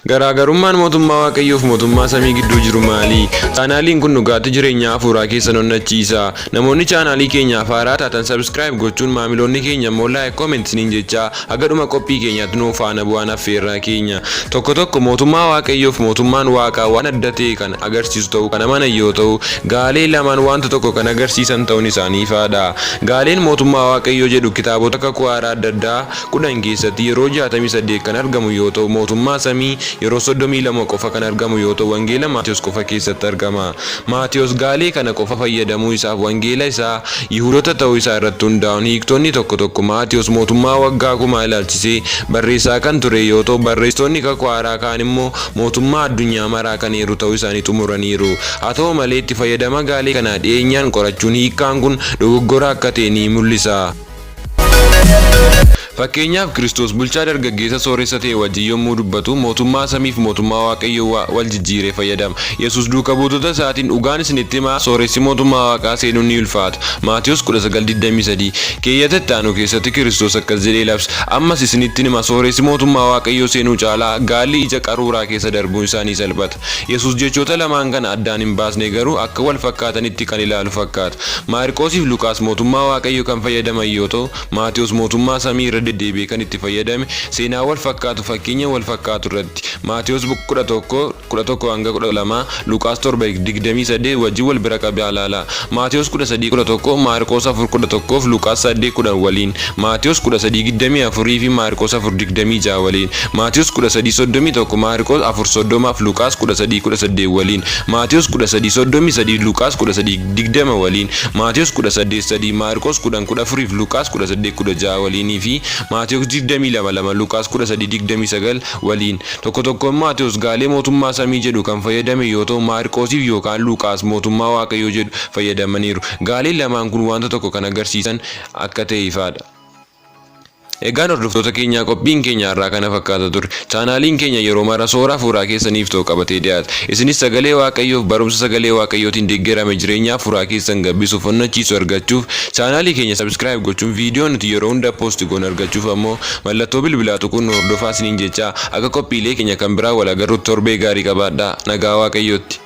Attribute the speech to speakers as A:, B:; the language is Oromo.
A: Garaagarummaan mootummaa Waaqayyoof mootummaa samii gidduu jiru maali? Chaanaaliin kun dhugaatti jireenya hafuuraa keessan onnachiisa. Namoonni chaanaalii keenyaaf haaraa taatan subscribe gochuun, maamiloonni keenya immoo like, comment isiniin jechaa, haga dhuma qophii keenyaatti nu faana bu'aan affeerraa keenya. Tokko tokko mootummaa Waaqayyoof mootummaan Waaqaa waan adda ta'e kan agarsiisu ta'uu kan amanan yoo ta'u, gaalee lamaan wanta tokko kan agarsiisan ta'uun isaanii ifaadha. Gaaleen mootummaa Waaqayyoo jedhu kitaabota kakuu haaraa adda addaa 10 keessatti yeroo 68 kan argamu yoo ta'u, mootummaa samii yeroo 32 qofa kan argamu yoo ta'u, Wangeela Maatewos qofa keessatti argama. Maatewos gaalee kana qofa fayyadamuu isaaf Wangeela isaa Yihuudota ta'uu isaa irratti hundaa'uun hiiktonni tokko tokko Maatewos mootummaa waggaa kumaa ilaalchisee barreessaa kan ture yoo ta'u, barreessitoonni Kakuu Haaraa kaan immoo mootummaa addunyaa maraa kan eeru ta'uu isaanii xumuraniiru. Haa ta'u malee, itti fayyadama gaalee kanaa dhiyeenyaan qorachuun hiikkaan kun dogoggora akka ta'e ni mul'isa. Fakkeenyaaf, Kiristoos bulchaa dargaggeessa sooressa ta'e wajjin yommuu dubbatu, mootummaa samiif mootummaa Waaqayyoo wal jijjiiree fayyadama. Yesuus duuka buutota isaatiin, Dhugaan isinitti hima, sooressi mootummaa Waaqaa seenuun ni ulfaata. Maatewos 19:23. Keeyyata itti aanu keessatti Kiristoos akkas jedhee labsa, Ammas isinittin hima, sooressi mootummaa Waaqayyoo seenuu caalaa, gaalli ija qaruuraa keessa darbuun isaa ni salphata. Yesuus jechoota lamaan kana addaan hin baasne, garuu akka wal fakkaatanitti kan ilaalu fakkaata. Maarqoosiif Luqaas mootummaa Waaqayyoo kan fayyadaman yoo ta'u, Maatewos mootummaa samii irra deddeebi'ee kan itti fayyadame seenaa wal fakkaatu fakkeenya wal fakkaatu irratti. Maatewos 11, 11-12, Luqaas 7, 28 wajjin wal bira qabaa ilaalaa. Maatewos 13, 11, Maarqos 4, 11 fi Luqaas 8, 10 waliin, Maatewos 13, 24 fi Maarqos 4, 26 waliin, Maatewos 13, 31, Maarqos 4, 30 fi Luqaas 13, 18 waliin, Maatewos 13, 33, Luqaas 13, 20 waliin, Maatewos 18, 3, Maarqos 10, 14 fi Luqaas 18, 16 waliinii fi Maatewos 22, 2, Luqaas 13, 29 waliin. Tokko tokkoon Maatewos gaalee mootummaa samii jedhu kan fayyadame yoo ta'u, Maarqosiif yookaan Luqaas mootummaa Waaqayyoo jedhu fayyadamaniiru. Gaaleen lamaan kun wanta tokko kan agarsiisan akka ta'e ifaadha. Egaan hordoftoota keenyaa, qophiin keenya har'aa kana fakkaata ture. Chaanaaliin keenya yeroo mara soora hafuuraa keessaniif ta'u qabatee dhiyaata. Isinis sagalee Waaqayyoof barumsa sagalee Waaqayyootiin deggerame jireenya hafuuraa keessan gabbisuuf onnachiisu argachuuf chaanaalii keenya subscribe gochuun, viidiyoo nuti yeroo hunda post goonu argachuuf ammoo mallattoo bilbilaa tuquun nu hordofaa isiniin jechaa, akka qophiilee keenya kan biraa wal agarrutti torbee gaarii qabaadhaa. Nagaa Waaqayyootti.